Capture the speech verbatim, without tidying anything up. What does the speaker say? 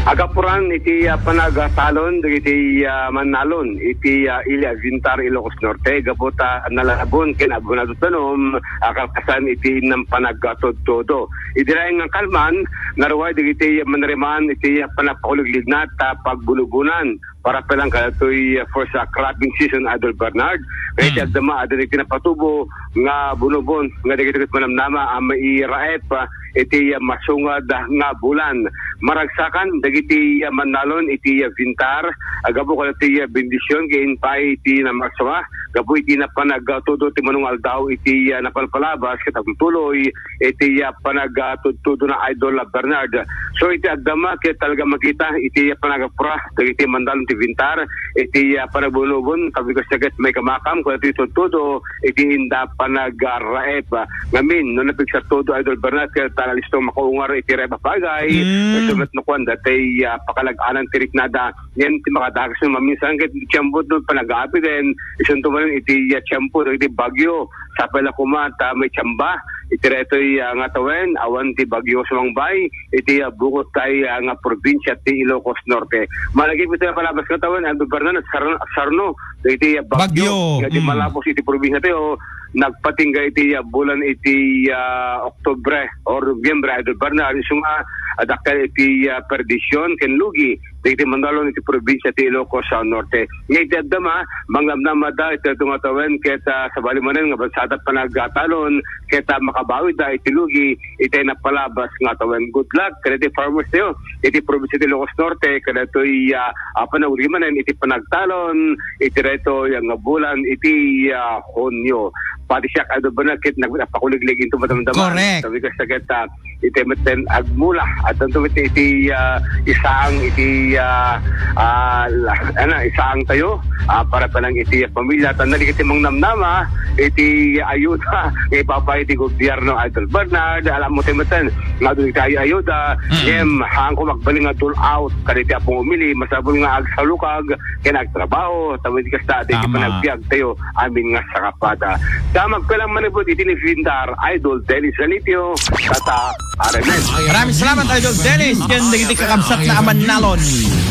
Agapuran iti, ah, panagatalon dagiti, ah, mannalon iti, ah, Ilia Vintar, Ilocos Norte, gapu ta nalabon ken abonado danum, ah, kalpasan iti innan panagtudtudo. Idi laeng nga kalman, naruay dagiti manrimaan iti, ah, panagpakuligligna ta pagbunubonan para pa lang kadatoy, ah, first, ah, cropping season, Idol Bernard. Kaya iti agdama, adda iti napatubo nga bunubon nga dagiti ket manamnama a mairaep, ah, iti, ah, masungad, ah, nga bulan. Maragsakan dagiti, ah, mannalon iti, ah, Vintar, ah, gapu kadati, ah, bendision ken pay iti namarsoa, gapu iti napanagtudo ti manungaldaw iti, ah, napalpalabas ket agtuloy iti, ah, panagtudtudona, Idol Bernard. So, iti agdama ket talaga makita iti, ah, panagapura dagiti mannalon ti Vintar iti, ah, panagbunubon, ta bigas ket maikamakam kadati tudtudo iti inda panagaraep. Ngamin, no napigsa todo, Idol Bernard, ket ta nalisto makaungar iti raep a pagay, mm, isu met no kuan, dati, ah, pakalag-anan ti riknada. Yan ti makadakas no maminsan ket tiempo no panagapi den, isunto manen iti, ah, tiempo dagiti bagyo. Sapay la koma ta maitiamba iti daytoy, ah, nga tawen, awan ti bagyo sumangbay iti, ah, bukod tay, ah, nga probinsia ti Ilocos Norte. Malagip iti palabas nga tawen, Idol Bernard, sar-, sarno iti, ah, bagyo, bagyo, nga di, mm, malapos iti probinsia tayo, nagpatingga iti, ah, bulan iti, ah, Oktubre or Nobyembre, Idol Bernard, isu nga, ah, dakkel iti, ah, perdision ken lugi dagiti mannalon iti probinsia ti Ilocos, ah, Norte. Nga iti agdama, mangnamnamada iti adu nga tawen ket, ah, sabali manen nga bansaada panagatalon ket, ah, makabawida iti lugi iti napalabas nga tawen. Good luck kadagiti farmers tayo iti probinsia ti Ilocos Norte kadatoy, ah, ah, panagrugi manen iti panagtalon iti daytoy nga bulan iti, ah, Hunyo. Pati siak, Idol Bernard, ket nagpakuliglig into madamdama. Correct. Sabi ko sa ket, ah, iti metten agmula. At anto met iti, ah, isaang iti, ah, ah, la-, ano, isaang tayo, ah, para pa lang iti pamilya. Tan nagiti mangnamnama iti ayuda nga ipapa iti gobyerno, Idol Bernard. Alam mo tayo metten, nga doon iti ayuda, mm, ngem, haan ko magbali nga dole out, kaditi apong umili, masapul nga agsalukag, ken agtrabaho, tapno iti kasta, iti panagbiag tayo, amin nga sakapada. Sa magkulang manipod iti ni Vintar, Idol Dennis Zalitio, Tata Aremen. Maraming salamat, Idol Dennis, ken dagiti kakabsat na a mannalon.